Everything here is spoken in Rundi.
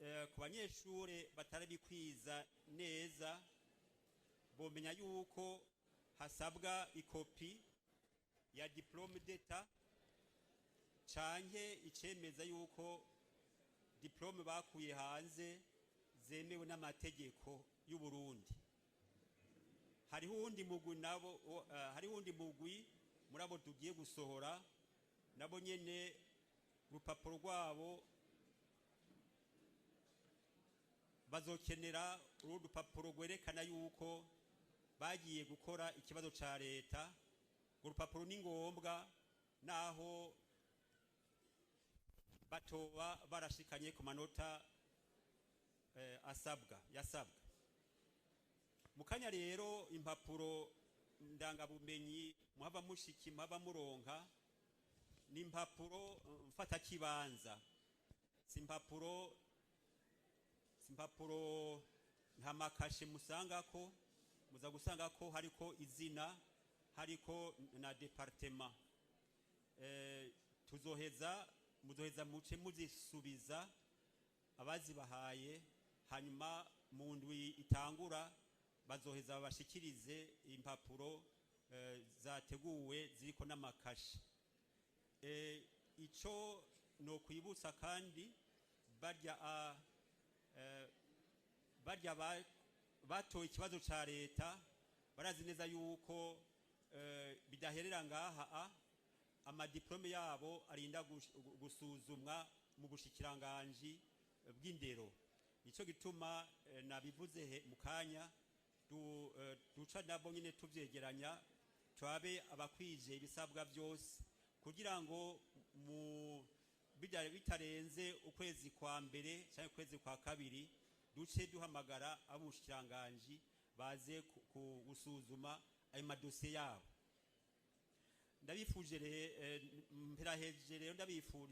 Ku banyeshure batarabikwiza neza, bomenya yuko hasabwa ikopi ya diplôme d'état canke icemeza yuko diplôme bakuye hanze zemewe n'amategeko y'u Burundi. Hariho uwundi mugwi nabo, hariho uwundi mugwi muri abo tugiye gusohora, nabo nyene urupapuro rwabo bazokenera urundi rupapuro rwerekana yuko bagiye gukora ikibazo ca leta. Urwo rupapuro ni ngombwa naho batoba barashikanye ku manota asabwa yasabwa. Mu kanya rero, impapuro ndangabumenyi muhava mushiki muhava muronka ni impapuro mfatakibanza, si impapuro nta makashe musangako. Muza gusanga ko hariko izina, hariko na département. Tuzoheza muzoheza muce muzisubiza abazibahaye, hanyuma mu ndwi itangura bazoheza babashikirize impapuro zateguwe ziriko n'amakashe. Ico no kwibutsa kandi barya barya batoye ikibazo ca leta, barazi neza yuko bidaherera ngaha. Amadiplôme yabo arinda gusuzumwa mu bushikiranganji bw'indero. Nico gituma nabivuze mu kanya duca nabo nyine tuvyegeranya, twabe abakwije ibisabwa byose kugira ngo mu bitarenze ukwezi kwa mbere cyangwa ukwezi kwa kabiri duce duhamagara abushikiranganji baze gusuzuma ayo madosiye yabo. Ndabifuje, mperaheje rero ndabifuriza.